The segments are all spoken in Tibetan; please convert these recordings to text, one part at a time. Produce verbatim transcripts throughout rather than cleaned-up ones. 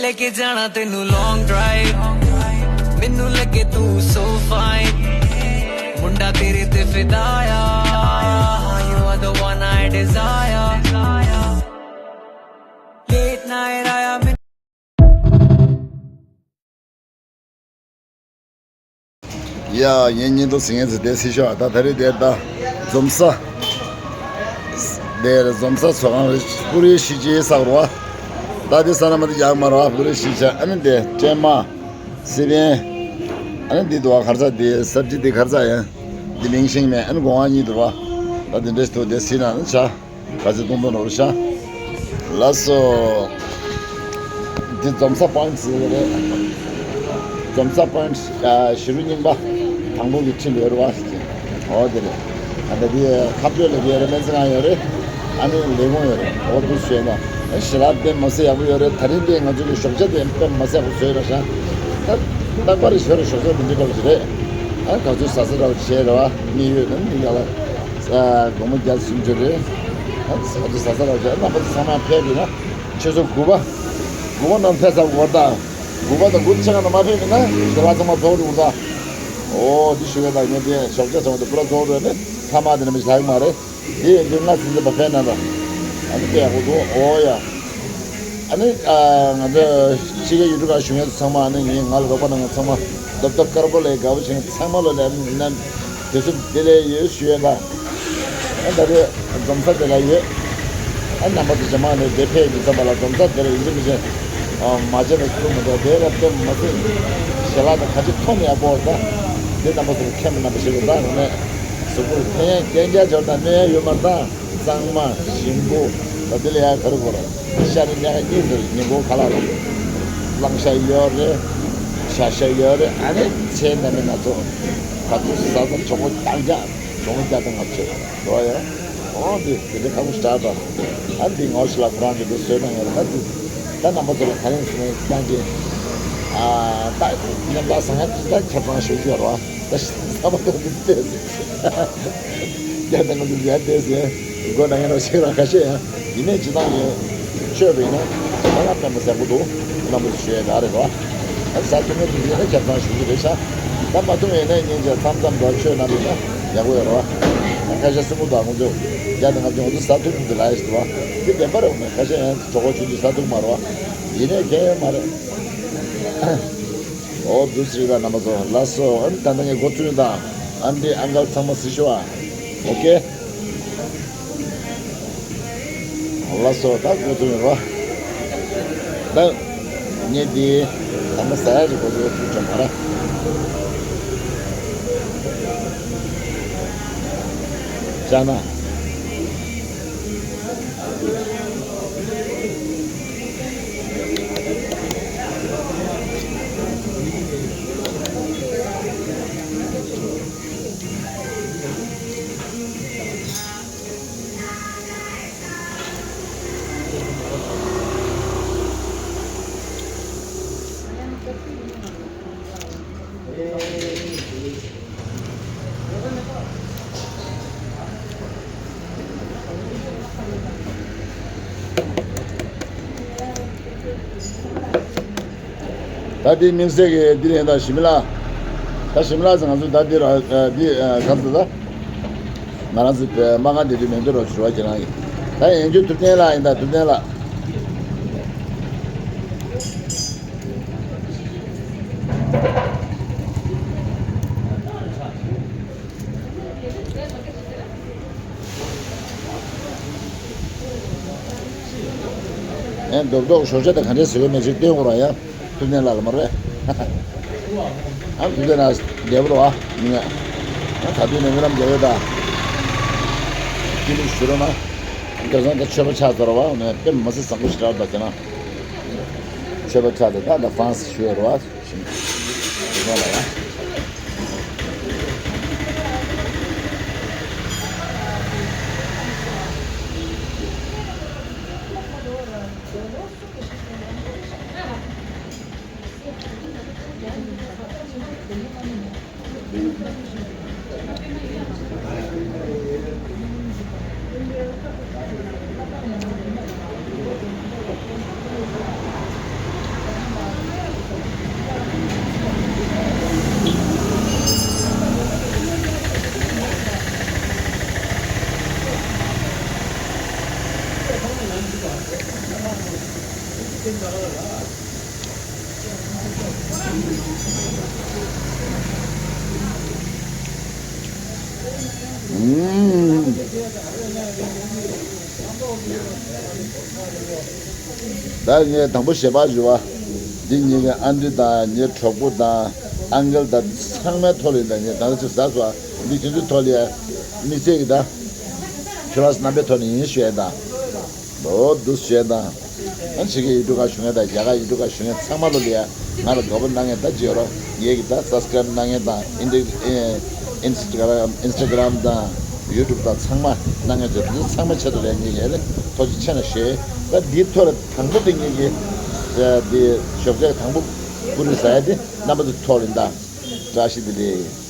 ਲੈ ਕੇ ਜਾਣਾ ਤੈਨੂੰ ਲੌਂਗ ਡਰਾਈਵ, ਮੈਨੂੰ ਲੱਗੇ ਤੂੰ ਸੋ ਫਾਈਨ, ਮੁੰਡਾ ਤੇਰੇ ਤੇ ਫਿਦਾ ਆ, you are the one I desire, late night ਆਇਆ। ཡ། ངའི་བརྙན་ཐུང་གཟིགས་མཁན་ཚོ་དེ་སྲིད་ཤོག་ད་ད་རེས་དེ་ད་འཛོམས་ས་དེ་རེད། འཛོམས་ས་ཚོ་ཁང་རེད། པུ་རིའི་གཞིས་བྱེས་ས་རུ་བ། ད་དེ་ས་ན་མ་དེ་རྒྱག་མ་རུ་བ། པུ་རིའི་གཞིས་བྱེས། ཨ་ནི་དེ་སྤྲེལ་མ། སི་པན། ཨ་ནི་འདི་འདུག་བ། ག་རེ་ཟ། དེ་སབ་ཇི་དེ་ག་རེ་ཟ་ཡིན། འདི་མིང་ཤེས་མེད། ཨ་ནི་སྒོ་ང་གཉིས་འདུག་བ། ད་དེ་འདྲས་འདུག་དེ་སྲིད་ན་ནི་བྱ། ག་ཚོད་གཏོང་དོན་རོགས་ཤ། ལགས་སོ། འདི་འཛོམས་ས་པོ་ཡིན་ཊི་ཟེར་གི་རེད། འཛོམས་ས་པོ་ཡིན་ཊི་བཞི་རུ་རྙིང་པ། དང་པོ་གི་འཁྲིས་ལ་ཡོད་རེད་བ། འོ་དེ་རེད། ཨ་ད་འདི་ཁ་སྤྲོད་ལ་ཡོད་རེད། སྨན་རྩིས་ཁང་ཡོད་རེད། ཨ་ནི་ལས་ཁུངས་ཡོད་རེད། འོ་འདུག་བྱས་ན་ཨ་ཞལ་ལག་དཔེ་མི་སྲིད་ཡག་པོ་ཡོད་རེད། ད་རིང་འདི་ང་ཚོ་གི་ཞོགས་ཇ་དེ་དཔེ་མི་སྲིད་ཡག་པོ་བཟོས་རེད་ཤ། ད་རྟག་པར་ཞོར་ཞོགས་ཇ་དེ་འདྲ་འདྲ་པོ་ཞིག་རེད། ཨ་ག་ཚོད་ཟ་ས་འདྲ་པོ་བྱས་རེད་བ། མི་ཡོད་ན་མི་ཡག་ལ། ས་སྒོར་མོ་བརྒྱ་སུམ་ཅུ་རེད། ཨ་ས་ཆ་ས་ས་ར་ཆ་རྣམ་པ་ཚོ་ཚང་མ་ཕེབས་ཡིན་ན་ཆུ་ཚོད་དགུ་པ། དགུ་པ་ནང་ཕེབས་ས་འོར་ད། དགུ་པ་དང་དགུ་ཕྱེད་ཀ་ནང་མ་ཕེབས་ཡིན་ན་ཞལ་ལག་ཚང་མ་རྫོགས་འགྲོ་འོར་ད། འོ་འདི་ཞུ་བའི་ད་ངས་དེ་ཞོགས་ཇ་ཚང་མ་དེ་པུ་ར་རྫོགས་འགྲོ་ནས་ཐ་མ་དེ་ནས་མི་ཞིག་ལྷག་མ་རེད། དེ་ཡིན་དུས་ང་སྲིད་འཛིན་པ་ཕེབས་ན་ད། ཨ་ནི་དེ་ཡག་པོ་འདུག་འོ་ཡ། ཨ་ནི་ཨ་ང་ཚོ་ཕྱི་རྒྱལ་ཡུལ་གྲུ་ཁག་བཞུགས་མཁན་ཚོ་ཚང་མ། ཨ་ནི་ངས་ང་ལ་རོགས་པ་གནང་མཁན་ཚང་མ་རྡབ་རྡབ་དཀར་པོ་ལས་དགའ་པོ་བྱེད་མཁན་ཚང་མ་ལོ་ལ་ཨ་ནི་དུས་ཚོད་བདེ་ལེགས་ཡོད་ཞུ་ཡས་དང་། ཨ་ད་རེས་འཛོམས་ས་དེ་ལ་ཡོད། ཨ་རྣམ་པ་ཚོ་རྗེས་མ་ནས་དེ་ཕེབས་ཡིན་ཙམ་པ་ལ་འཛོམས་ས་དེ་ལ་ཡིན་གཅིག་མིན་གཅིག་མ་བྱས་ན་ཚུགས་མི་འདུག་དེ་ལ་དཔེ་མ་སྲིད་ཞལ་ལག་དང་ག་ཅི་ཐོག་ནས་ཡག་པོ་འོར་ད། དེ་རྣམ་པ་ཚོ་ལ་མཁྱེན་པ་རྣམ་པ་ཞིག་ལ་ད་ངོ་མས་གཟུགས་པོར་ཕན་ཡས་རྐྱང་རྐྱང་འབྱོར་དང་གནོད་ཡས་ཡོད་མ་རེད་ད། གཙང་མ་ཞིམ་པོ། ད་དེ་ལ་ཡང་ག་རེ་དགོས་རེད། ཤ་ནི་སྣ་ཁ་གཉིས་ཟེར། ཉིན་གུང་ཁ་ལག་རེད། གླང་ཤ་ཡོད་རེད། བྱ་ཤ་ཡོད་རེད། ཨ་ནི་ཚལ་སྣ་མིན་སྣ་ཚོགས། ག་ཚོད་ཟ་ས་གྲོགས་པོ་རྐྱང་རྐྱང་། གྲོགས་པོ་རྐྱང་དང་ང་ཚོས་འགྲོ་ཡ། འོ་འདི་དེ་འདྲ་ཁ་པོ་སྟྲ་དང་། ཨ་འདི་ངོ་ཤེས་ལ་ཁོ་རང་གི་འདི་བཟོས་གནང་ཡོད་རེད། ད་འདི་ད་རྣམ་པ་ཚོ་ལ་ག་རེ་ཟེར་ན་རྐྱང་རྐྱང་། ཨ་ད་མཉམ་པ་ཟ་ང་ད་ཁྱབ་ཚང་ཞུ་རྒྱུ་ཡོད་རེད་བ། ད་ཟ་མ་ཐུབ་འདི་བལྟས་ཟེར། རྒྱ་དང་ང་ཚོ་ཡར་བལྟས་ཟེར། མགོ་ནང་ཡར་ལོག་ཤེས་རང་ཁ་ཤས་ཡང་ཡིན་ནའི་སྤྱི་བཏང་ཡོད། ཆོས་པ་ཡིན་ན་ད་ང་དཔེ་མ་ཟེར་པོ་འདུག་རྣམ་པ་ཚོ་ཞུ་ཡས་ད་རེད་བ། ཨ་ཟ་ཐུབ་མཁན་དེ་ཚོ་ཡིན་ན་ཁྱབ་ཚང་ཞུ་རྒྱུ་རེད་ཤག་ད་མ་ཐུབ་མཁན་ཡིན་ན་སྙིང་རྗེ་མཚམས་མཚམས་འགྲོ་ཆོས་རྣམ་པ་ཡིན་ན་ཡག་པོ་ཡོད་རེད་བ། ཨ་ཁ་ཤས་སྲིན་པོ་དང་ཁོང་ཚོ་རྒྱ་དང་ང་ཚོ་ང་ཚོ་ཟ་ཐུབ་ཀྱི་འདུག་ལབ་ཡས་ཞིག་འདུག་བ། དེ་བདེན་པ་རེད་འོ་ན། ཁ་ཤས་ཡང་གྲོགས་པོ་ཆུང་ཆུང་ཟ་ཐུབ་མ་རེད་བ། ཡིན་ནའི་ཁྱད་ཡོད་མ་རེད། འོ་འདུག་སེ་རེད་ད་རྣམ་པ་ཚོ། ལགས་སོ། ཨ་ནི་ད་ལྟ་ངས་འགོ་བཙུགས་ཡིན་ད། ཨ་འདི་ཨང་ཀལ་ཚང་མ་གཟིགས་ཤོག་ཨ། ཨོ་ཀེ། ལགས་སོ། ད་འགོ་བཙུགས་ཡིན་རོ། ད་ངས་འདི་ད་ལྟ་ཟ་ཡ་རེད། འགོ་བཙུགས་བཙུགས་བྱས་མ་ར། ཅག་ན། ད་དེ་དམིགས་བསལ་གྱི་འདི་ལེན་དང་ཞི་མི་ལ། ད་ཞི་མི་ལ་ཟེར་ང་ཚོ་ད་འདི་ར་འདི་ག་ཚོད་ད། ང་རང་ཚོ་དམག་ཁང་དེ་དུས་མེད་འདུག་རོགས་ཞུ་བ་བྱེད་རང་ཡིན། ད་ཡན་ཆོད་ཐུབ་བསྟན་ལགས་ཡིན། ད་ཐུབ་བསྟན་ལགས། ཨེ་རྡོག་རྡོག་ཞོར་ཤ་དང་ག་འདྲས་ཟེར་གི་མེད་ཅིག་སྟོན་དགོས་ར་ཡ། ཐུབ་བསྟན་ལགས་ལ་མ་རེད། ཨ་ཐུབ་བསྟན་ལགས་བདེ་པོ་རེད་བ། ཨ་ད་དུས་ནས་སྨོན་ལམ་རྒྱག་ཡོད་ད། སྐྱིད་སྡུག་ཞུ་རོགས་གནང་། ཁ་སང་ད་ཆོས་པ་ཆགས་ཚར་བ་ནས་དཔེ་མི་སྲིད་བཟང་པོ་ཞིག་རག་པ་དེ་ན། ཆོས་པ་ཆགས་ཏེ་ད་ད་ཧྥ་རན་སི་ཞུ་ཡོད་རེད་བ། ཞིང་ཞིང་ལ་ཡ། ད་ངས་དང་པོ་ཞལ་པར་ཞུ་བ། འདི་ངེད་ཀྱི་ཨ་འདྲི་དང་ངའི་གྲོགས་པོ་དང་ཨང་ཀལ་དང་ཚང་མའི་ཐོག་ལ་ཡིན། ད་ངས་ད་ལྟ་ཅིག་ཟ་སོང་། འདི་ཁྱེད་ཚོའི་ཐོག་ལ་ཡ་དམིགས་བསལ་གྱི་ད་ཁྱོད་རང་ཚོ་རྣམ་པའི་ཐོག་ནས་ཡིན་ཞུ་ཡ་དང་། ལོ་དུ་ཞེས་དང་། ཨ་ཕྱི་རྒྱལ་ཡུལ་གྲུ་ཁག་བཞུགས་མཁན་དང་རྒྱ་གར་ཡུལ་གྲུ་ཁག་བཞུགས་མཁན་ཚང་མ་ལོ་ལ་ཡ་ང་ལ་དགའ་པོ་གནང་མཁན་ད་ཅི་ཡོད་རོགས། ངེད་ཀྱི་ད་སབ་སི་ཀ་རབ་གནང་མཁན་དང་ཨིན་ཊི་ཨིན་སི་ཊ་གྷ་རམ་ཨིན་སི་ཊ་གྷ་རམ་དང་ཡུ་ཊུབ་དང་ཚང་མ་གནང་མཁན་ཚོ་དེ་ཚོ་ཚང་མ་ཆེད་དུ་ལ་ངེད་ཀྱི་ལ་ཐུགས་རྗེ་ཆེ་གནང་ཞུ། ད་འདིའི་ཐོག་ལ་དང་པོ་དེ་ངེད་ཀྱི་འདི་ཞོགས་ཇ་དང་པོ་ཀུ་རེ་ཟ་ཡ་དེ་རྣམ་པ་ཚོའི་ཐོག་ལ་ཡིན། ད་བཀྲ་ཤིས་བདེ་ལེགས།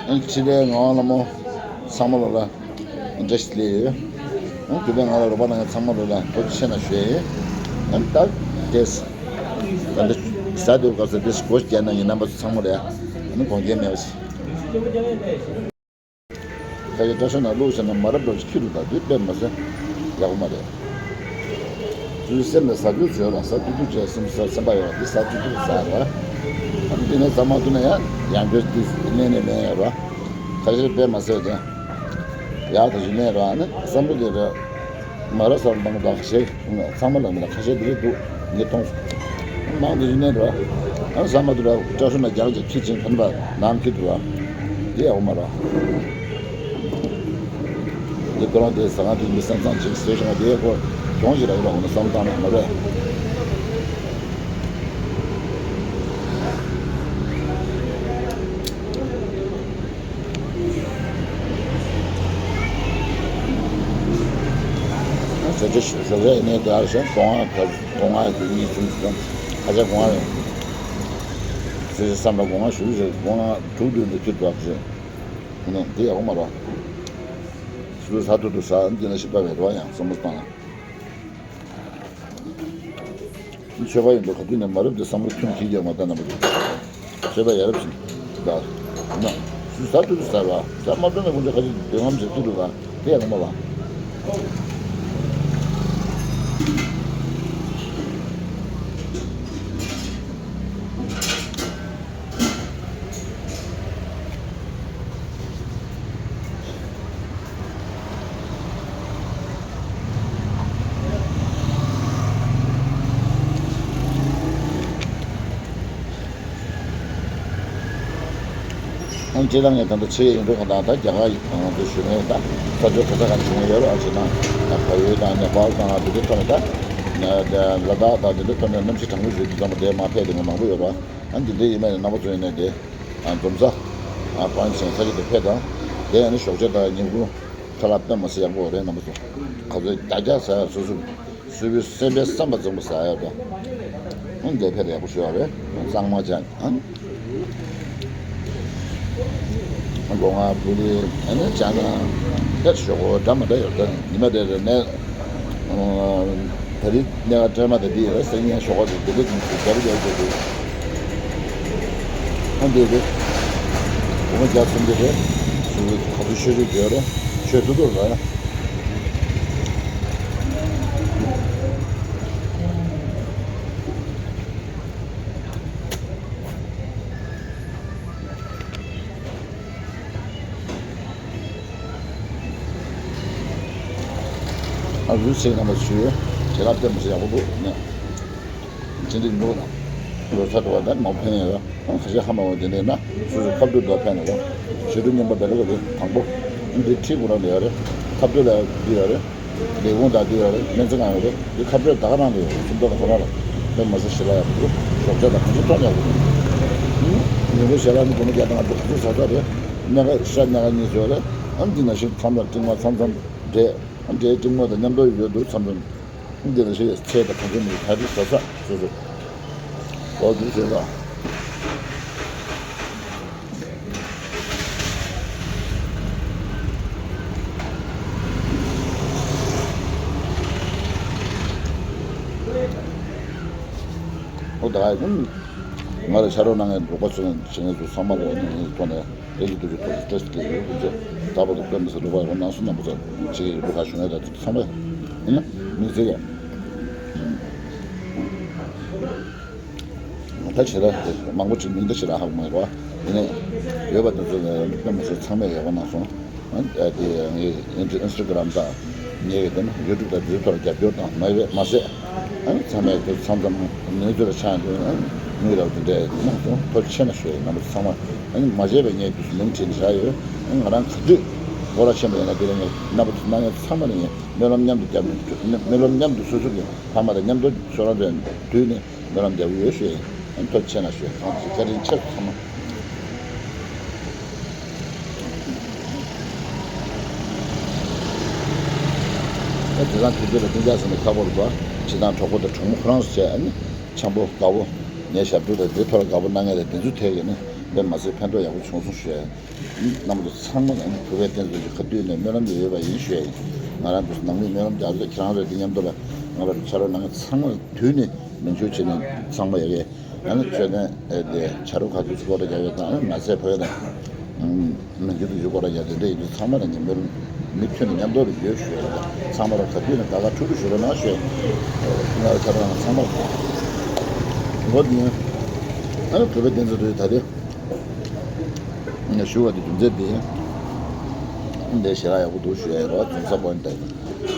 ཨ་ཕྱི་རྒྱལ་ངག་དབང་ལྷ་མོ་ཚང་མ་ལོ་ལ་བཀྲ་ཤིས་བདེ་ལེགས་ཡོད། ཨ་གུས་པས་ང་ལ་རོགས་པ་གནང་མཁན་ཚང་མ་ལོ་ལ་ཐུགས་རྗེ་ཆེ་གནང་ཞུ་ཡ་ཡིན། ཨ་ད་དེས་ད་འདི་ཟ་འདོད་སྐབས་སུ་འདི་སྒོ་བརྒྱབ་གནང་མཁན་རྣམ་པ་ཚོ་ཚང་མ་ལ་ཡ་ཨ་ནི་དགོངས་འགལ་མེད་པ་ཞིག་ཁ་ཡོད་སྐྲ་ཤོར་ནང་བླུགས་བྱས་ན་མ་རབས་འདྲ་བོ་ཞིག་ཁྱེར་འདུག་ད་དེ་དཔེ་མ་ཟད་ཡག་པོ་མ་རེད། ཚུལ་སེམས་ལ་ཟ་དུས་ཚོད་ལ་ཟ་ཏུ་ཏུ་བྱས་སེམས་ཟ་སེམས་པ་ཡོད་པ་འདི་ཟ་ཏུ་ཏུ་ཟ་ར། ཨ་ནི་དེ་ནས་ཟ་མ་ཐུབ་ན་ཡང་ཡང་བསྐྱར་འདི་ལེན་ནས་ལེན་ཡོད་ར། ཁ་ཤས་དཔེ་མ་ཟད་ཀྱང་ཡག་ད་ཞིག་ལེན་ར། ཨ་ནི་བསམ་བློ་དེ་ར་མ་རབས་བསམ་བློ་གཏོང་གི་ད་ཁ་ཤས། ཚང་མ་ལ་མི་ལ་ཁ་ཤས་དེ་རིགས་འདུག་ངས་མཐོང་སོང་། མང་དུ་ཡིན་ནའི་རེད་བ། ཨ་ཟ་མ་ཐུབ་ར་སྐྲ་ཤོར་ན་རྒྱག་ཅིག་ཁྱི་ཅིག་ཕན་པ་ནང་ཁྱི་འདུག་བ། དེ་ཡག་པོ་མ་རེད། འདི་ཁོ་རང་དེ་ཟ་ཁང་དེ་མི་བསམ་བཟང་ཅིག་ཟེར་བྱུང་བ་དེ་ཁོ་གྱོང་ཞིག་རག་གི་རེད། འོ་ན་བསམ་བཏང་ན་མ་རེད། ཟ་ཆ་ཞིག་ཟ་ཆ་ཡིན་ནའི་དེ་ཨར་ཞང་གོང་ཨ་ག་སྒོ་ང་དེ་གཉིས་བྱུང་ཚུལ་ཁ་ཆ་སྒོ་ང་རེད། ཟེར་བསམ་པ་སྒོ་ང་ཞུ་རེད། སྒོ་ང་དྲུག་བདུན་དུ་ཁྱེར་འདུག་ཟེར། ཡིན་ནའི་དེ་ཡག་པོ་མ་རེད། སུ་ཟ་ཐུབ་ཐུབ་ཟ། འདི་ན་ཞིབ་པ་མེད་རོགས། ཡང་བསམ་བློ་བཏང་ན་ཆོས་པ་ཡིན་འདུག་ག་དུས་ནས་མ་རབས་དེ་བསམ་བློ་ཁྱོན་གྱིས་རྒྱག་མ་ད་ན་མ་འདུག་ཆོས་པ་ཡ་རབས་ཤིག་ད་ན་སུ་ཟ་ཐུབ་ཐུབ་ཟ་ར། ཟ་མ་ཐུབ་ན་དགོངས་འཇགས་ཁ་ཅིག་འདོད་རྔམ་བྱེད་ཐུབ་ཐུབ་ར། དེ་ཡང་མ་ལ། ཨང་། ཁྱེད་རང་ངས་ད་ལྟ་ཆེད་ཡོང་འགྲོ་ག་དང་ད་རྒྱ་གར་ང་ཚོ་བཞུགས་མཁན་ད་ས་ཆ་ག་ས་ག་ནས་བཞུགས་མཁན་ཡོད་རེད། ཨ་ཅེ་ན་ད་བལ་ཡུལ་དང་ནེ་པཱལ་དང་དེ་ཚོ་ཐོག་ནས་ད་ལ་དྭགས་དང་དེ་ཚོ་ཐོག་ནས་གནམ་གཤིས་གྲང་མོ་ཞིག་དུས་ཙམ་པ་དེ་མ་ཕེབས་དེ་ང་མང་པོ་ཡོད་རེད། ཨ་འདི་འདྲ་ཡིན་མིན་རྣམ་པ་ཚོ་ཡིན་ནའི་དེ་འཛོམས་ས་ཕན་ཆེན་ས་ཆ་དེ་ཕེབས་དང་། དེ་ཡང་ནི་ཞོགས་ཇ་དང་ཉིན་གུང་ཁ་ལག་དཔེ་མ་སྲིད་ཡག་པོ་རེད། རྣམ་པ་ཚོ་ག་ཚོད་རྒྱག་རྒྱག་ཟ་ཡ་སོ་སོ། སུ་བི་སེམས་པའི་བསམ་པ་བཟང་པོ་ཟ་ཡ་དང་། ཨང་། འདི་ཕེབས་ཡག་པོ་ཞུ་བ་རེད། གཙང་མ་ཅན་ཨང་། སྒོ་ང་བུ་རི་ཨ་ནི་ཅ་ན་ཕེབས་ཞོག་གོ་འདྲ་མ་འདྲ་ཡོད་ད། ཉི་མ་དེ་རེ་ནས་ད་རིང་གནས་པ་སྤྲེལ་མ་དེ་འདི་རེད། སང་ཉིན་ཞོགས་པ་དེ་འདི་འདྲ་འདི་འདྲ་འདི་འདྲ་འདི་འདྲ། ཨ་འདི་རེད། སྒོ་ང་རྒྱག་ཚུན་འདི་རེད། སུ་ག་ཚོད་ཆོས་རིག་དགོས་རེད། ཆོས་ཐུ་ཐུ་རེད། ཨ་རུ་ཚེ་རིང་ལགས་ཞུ། ཞལ་ལག་དཔེ་མི་སྲིད་ཡག་པོ་འདུག་ནས། ཅི་འདྲ་འདུག་ན། ལོ་ཚ་འགྲོ་བ་དང་མ་ཕན་ཡོད། ཁ་ཤས་ཧ་མ་གོ་དེ་འདྲ་ན་སོ་སོ་ཁ་བསྡུར་དུ་ཕན་ལ། ཞུ་དུ་སྙོམས་པ་བེ་ལ་གོ་དེ་དང་པོ། འདི་ཁྲིད་ཁོ་རང་ལ་ཡོད་རེད། ཁ་བསྡུར་ལ་འདི་ཡོད་རེད། ལས་ཁུངས་དང་འདི་ཡོད་རེད། སྨན་རྩིས་ཁང་ཡོད་རེད། འདི་ཁ་བསྡུར་ད་ག་རང་ལ་ཡོད་རེད། སུམ་མདོ་ལ་ཁོ་རང་ལ། དཔེ་མི་སྲིད་ཞེ་ལ་ཡག་པོ་འདུག་ཞོགས་ཇ་དང་གང་ཅི་ཐོག་ཡག་པོ་འདུག་ཉིན་གུང་ཞལ་ལག་ནི་སྒོར་མོ་བརྒྱ་དང་ལྔ་བཅུ་ཁ་ཚུར་ཟ་ས་རེད། སྣ་ཁ་ཤ་སྣ་ཁ་གཉིས་ཡོད་རེད། ཨ་འདི་ན་ཞིག་མཚམས་ལ་ཀྲིག་མ་མཚམས་མཚམས་འདྲེ། ཨ་འདྲེ་ཀྲིག་མ་དང་མཉམ་དུ་ཡོད་འདུག་མཚམས་མཚམས། འདི་ལ་ཞེས་ཚད་དང་གང་འཚམ་མི་ཐ་དད་བཟོ་ས་སོ་སོ། འོ་འདུག་ཟེར་ལ། འོ་ད་ཨ་ང་ལ་ཕྱག་རོགས་གནང་མཁན་རོགས་པ་ཚོ་བྱེད་མཁན་ཚོ་ཚང་མ་ལ་ངས་ཐོག་ནས། རེ་ཞིག་ཏུ་ཞིག་ཐོག་ཏེ་སྐད་ཡོད་ཀུན་ཚོད་ད་བར་དུ་དཔེ་མི་སྲིད་རུ་བ་རོ་ནང་སུ་ནང་པོ་ཚོ་ཆེ་རུ་ཁ་བྱུང་ཡ་ད་ཚང་མ་ཡིན་ན་མི་ཚེ་ཡ། ད་ཆེ་ར་དེ་མང་པོ་ཅིག་མིང་ད་ཆེ་ར་ཧ་གོ་མ་ཡོད་བ་ཡིན་ནའི་ཡོད་པ་དེ་ཚོ་དཔེ་མི་སྲིད་ཚང་མས་ཡག་པོ་གནང་སོང་། དེ་ངའི་ཨིན་སི་ཊ་གྷ་རམ་དང་། ངས་དེ་ནི་ཡུ་ཊུབ་དང་དེ་ཚོར་རྒྱབ་སྐྱོར་དང་མ་ཡོད་མ་ཟད། ཨ་ཚང་མས་དེ་མཚམས་མཚམས་ནུས་ཚོད་ཆགས་འདུག་ཨ་དངུལ་རབ་དེ་འདྲས་གནང་སོང་། ཐུགས་རྗེ་ཆེ་གནང་ཞུ་ཡ་ཡིན། རྣམ་པ་ཚང་མ་ཨ་མ་བརྗེད་པའི་ངས་དུས་སུ་མིང་བྲིས་ནས་བཞག་ཡོད། ཨ་ང་རང་ག་དུས་སྐོར་ར་ཆེན་པོ་ཡིན་ན་དེ་ལ་ངས་རྣམ་པ་ཚོ་གནང་ཡ་ཚང་མ་ལ་ངས་སྨོན་ལམ་མཉམ་དུ་བརྒྱབ་ནས་སྨོན་ལམ་མཉམ་དུ་སོ་སོ་གི་ཕ་མ་དང་མཉམ་དུ་ཁྱོད་རང་ཚོའི་དུས་ནས། སྨོན་ལམ་རྒྱག་གི་ཡོད་ཞུ་ཡིན། ཐུགས་རྗེ་ཆེ་གནང་ཞུ་ཡིན། གང་ཅི་བཀའ་དྲིན་ཆེ་ཚང་མ། ཨ་དེ་དང་དེ་དུས་ལ་གཏན་འཇགས་ཟེར་ནས་ཁ་པོ་རུ་བ་ཕྱི་དང་གྲོགས་པོ་དང་གྲོགས་མོ་ཁོ་རང་ཚོ་བྱས། ཨ་ནི་འཆམ་པོ་དགའ་བོ་ངའི་ཞབས་བྲོ་དང་དེ་ཐོར་དགའ་བོ་གནང་མཁན་ལ་དེ་ཚོ་ཐད་ཀྱི་ནི་དཔེ་མ་སྲིད་ཕན་ཐོགས་ཡག་པོ་བྱུང་སོང་ཞུ་ཡིན། རྣམ་པ་ཚོ་ཚང་མ་ལ་ནི་བུ་བའི་རྟེན་གཙོ་གི་ཁ་བཏུད་ནས་སྨོན་ལམ་ཡོད་ཡོད་པ་ཡིན་ཞུ་ཡ་ཡིན། ང་རང་ཚོ་ནང་མི་སྨོན་ལམ་རྒྱག་རེད། ཁྱེད་རང་ཚོ་དེ་མཉམ་དུ་ལ་ང་རང་ཚོ་ཕྱག་རོགས་གནང་མཁན་ཚང་མ་དུས་ནས་མིང་ཆོས་བྱས་ནས་ཚང་མ་ཡོད་ཡོད། ཨ་ནི་ཆོས་ནས་དེ་ཕྱག་རོགས་ཁ་ཐུག་སྐོར་ར་རྒྱག་ཡོད་དང་། ཨ་ནི་ང་ཚོའི་བོད་ནས་མིང་ཆོས་དུ་ཡོད་སྐོར་ར་རྒྱག་དེ་འདྲ་ཡིན་དུས་ཚང་མ་ལ་ཉིན་མོར་མི་ཁྱོན་ནས་མཉམ་དུ་ལ་ཡོད་ཞུ་ཡོད། ཚང་མ་ལ་ག་དུས་ནས་དགའ་དགའ་ཁྲུག་ཁྲུག་ཞུ་རོགས་གནང་ཞུ་ཡོད། ང་ལ་ཕྱག་རོགས་གནང་མཁན་ཚང་མ་ལ་ངོ་དེ་ཡིན། ཨ་ནི་བོད་པའི་བསྟན་འཛིན་དུ་ད་དེ། ཞུ་བ་དེ་རྒྱུ་མཚན་དེ་ཡིན། འདི་ཞེ་དྲག་ཡག་པོ་འདུག་ཞུ་ཡ་ཡིན་རོགས། འཛོམས་ས་པོ་ཡིན་ད་ཡིན།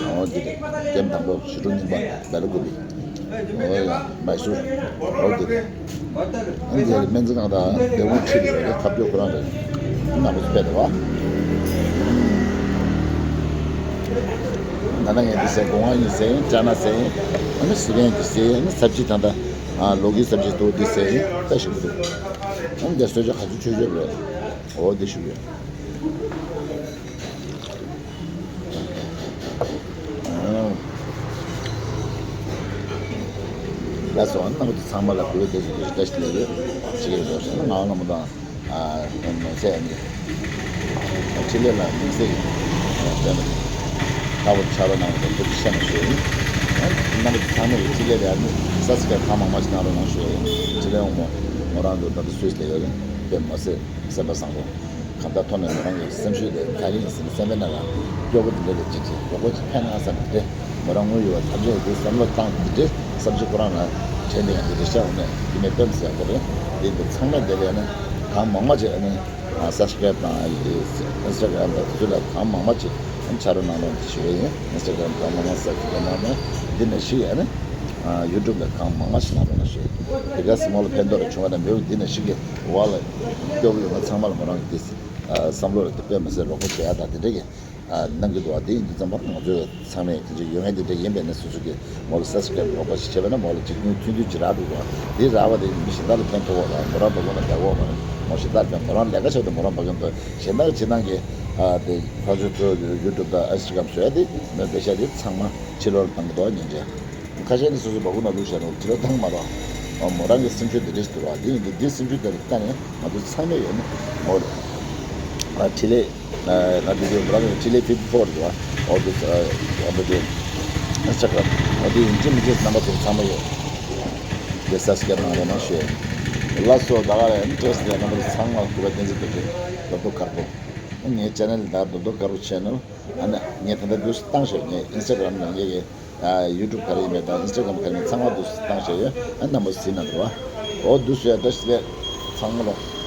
འོ་འདི་རེད། ཀེམ་དང་པོ་ཞི་ཁྲོ་རྙིང་པ་བེ་ལ་ཀུ་པི། འོ་ཡ་མའི་སུར། འོ་འདི་རེད། འདི་རེད། སྨན་རྩིས་ཁང་དང་ལས་ཁུངས་ཁྲིད་ཡོད་རེད། ཁ་བརྡ་ཁོ་རང་རེད། རྣམ་པ་ཚོ་ཕེབས་དང་བ། ད་ལྟ་ངས་འདི་ཟས་སྒོ་ང་གཉིས་ཟས་ཡིན། ཅ་ན་ཟས་ཡིན། ཨ་ནི་སི་པན་གྱི་ཟས་ཡིན། ཨ་ནི་སབ་ཇི་ད་ལྟ་ལོ་གི་སབ་ཇི་ཏོ་འདི་ཟས་ཡིན། ད་ཞིག་འདུག་ཨ་ནི་འདི་གསོལ་ཇ་ག་ཚོད་མཆོད་བརྗོད་རེད། འོ་འདི་ཞུ་ཡོད། ལགས་སོ། རྣམ་པ་ཚོ་ཚང་མ་ལ་གུས་པ་བསྟན་འཛིན་གྱི་བཀྲ་ཤིས་བདེ་ལེགས་ཞུ་གི་ཡོད། ང་རང་རྣམ་པ་དང་ཨ་ཚེ་ཨ་ནི་འཕྲིན་ལས་ལ་དམིགས་བསལ་གྱི་ལྟ་བུ་ཕྱག་རོགས་གནང་བ་དང་ཐུགས་རྗེ་ཆེ་གནང་ཞུ་ཡིན། རྣམ་པ་ཚོ་ཚང་མས་འཕྲིན་ལས་ལ་ཨ་ནི་སབ་སི་ཀ་རབ་གང་མང་མང་ཞིག་གནང་རོགས་གནང་ཞུ་ཡིན། འཕྲིན་ལས་འོང་མོ་མོ་རང་ཚོ་ད་ལྟ་སུད་སི་ལ་ཡོད་རེད། དཔེ་མ་སྲིད་སེམས་པ་བཟང་པོ། གང་ལྟར་ཐོག་ནས་མོ་རང་གི་སེམས་ཤུགས་དེ་ག་རེ་ཡིན་ཟེར་ན་སེམས་པའི་ནང་ལ་སྐྱོ་པོ་དེ་འདྲ་ལས་ཅིག་ཅིག་རོགས་པ་ཅིག་ཕན་ན་བསམ་པ་དེ་མོ་རང་དངོས་ཡོད་པ་ཐམས་ཅད་དེ་བསམ་བློ་བཏང་དེ་འདྲའི་བསམ་ཚུལ་ཁོ་རང་ལ་དྲན་ནས་ཡང་དེ་འདྲ་བཤད་འོང་ནས་དེ་མེད་པས་ཟེར་དགོས་རེད། དེ་འདི་ཚང་མ་དེ་ལས་ནི་གང་མང་མང་ཅིག་ཨ་ནི་སབ་སི་ཀ་རབ་དང་ཨིན་སི་ཊ་གྷ་རམ་དང་དེ་ཚོ་ལ་གང་མང་མང་ཅིག་ཨ་ནི་ཕྱག་རོགས་གནང་རོགས་ཞུ་ཡ་ཡིན། ཨིན་སི་ཊ་གྷ་རམ་གང་མང་མང་སབ་སི་ཀ་རབ་གནང་ནས་འདི་ནས་ཤིག་ཨ་ནི་ཡུ་ཊུབ་ལ་གང་མང་མང་ཞིག་གནང་རོགས་གནང་ཞུ་ཡ་ཡིན། དེ་ག་སི་མོ་ལ་ཕན་ཐོགས་རེ་བྱུང་བ་དང་མེད་པ་འདི་ནས་ཤིག་གི་བ་ལ་སྐྱོ་པོ་ཡོད་ན་ཚང་མ་ལ་མོ་རང་གི་དེ་བསམ་བློ་ལ་དེ་དཔེ་མི་སྲིད་རོགས་པ་བྱེད་ཡ་དང་དེ་འདྲ་གི་གནང་གི་འདུག་བ། དེ་ཡིན་དུས་ཙམ་པར་ང་ཚོས་ཚང་མས་དེ་འདྲ་ཡོད་ངེས་དེ་འདྲ་ཡིན་པས་ན་སོ་སོ་གི་མོ་ལ་སབ་སི་ཀ་རབ་རོགས་པ་ཞིག་བྱས་པས་ན་མོ་ལ་འཇིགས་སྐྱོང་ཐུན་དུས་ཅི་རག་འདུག་བ། དེ་རག་བ་དེ་མི་གཞན་དག་ལ་ཕན་ཐོགས་བ་ར་མོ་རང་འབབ་ཁུངས་ལ་བདག་གོ་མ་རེད། མོ་གཞན་དག་ལ་ཕན་མོ་རང་ལས་ཀ་བྱས་ཏེ་མོ་རང་འབབ་ཁུངས་དང་གཞན་དག་གི་ཕྱི་ནང་གི་དེ་ཕར་ཚུར་ཚུར་ཡུ་ཊུབ་དང་ཨིན་སི་ཊ་གྷ་རམ་བཟོ་ཡ་དེ་མོས་པེ་ཤ་དེ་ཚང་མ་ཕྱི་ལོགས་ལ་བཏང་གི་འདུག་བ་ཉན་ཅེ། ཁ་ཤས་ནི་སོ་སོའི་བ་ཀུ་ན་ལུག་བྱས་ནས་དྲི་ལོ་བཏང་མ་རོགས། མོ་རང་གི་སེམས་ཤུགས་དེ་འདྲས་འདུག་ར། དེ་ཡིན་དུས་དེ་སེམས་ཤུགས་དེ་ལ་བལྟས་ནས་ང་ཚོ་ཚང་མས་ཡོད་ནི་མོ་རེད། ཨ་འཕྲིན་ལས་ང་ཚོ་དེ་མོ་རང་གི་འཕྲིན་ལས་ཕིབ་ཏི་ཕོར་རེད་བ། འོ་དེ་ཨ་འོ་དེ་ཨིན་སི་ཊ་གྷ་རམ་འོ་དེ་ཡིན་གཅིག་མིན་གཅིག་རྣམ་པ་ཚོ་ཚང་མ་ཡོད། དེ་སབ་སི་ཀ་རབ་གནང་རོགས་གནང་ཞུ་ཡ་ཡིན། ལགས་སོ། ད་ག་རེ་ཨ་ནི་བཀྲ་ཤིས་བདེ་ལེགས། རྣམ་པ་ཚོ་ཚང་མ་གུས་པ་བསྟན་འཛིན་དུ་གི་རྡོག་རྡོག་དཀར་པོ། ངའི་ཆེ་ནལ་ད་རྡོག་རྡོག་དཀར་པོ་ཆེ་ནལ། ཨ་ནི་ངས་ད་ལྟ་དུས་སུ་བཏང་ཞོག་ངས་ཨིན་སི་ཊ་གྷ་རམ་ནང་ངས་ཀྱི་ཡུ་ཊུབ་ག་རེ་ཡིན་མེད་དང་ཨིན་སི་ཊ་གྷ་རམ་ག་རེ་ཡིན་ཚང་མ་དུས་སུ་བཏང་ཞོག་ཡོད། ཨ་ནི་རྣམ་པ་ཚོ་གཟིགས་གནང་དགོས་བ། འོ་དུས་སུ་ཡ་བཀྲ་ཤིས་བདེ་ལེགས་ཚང་མ་ལ།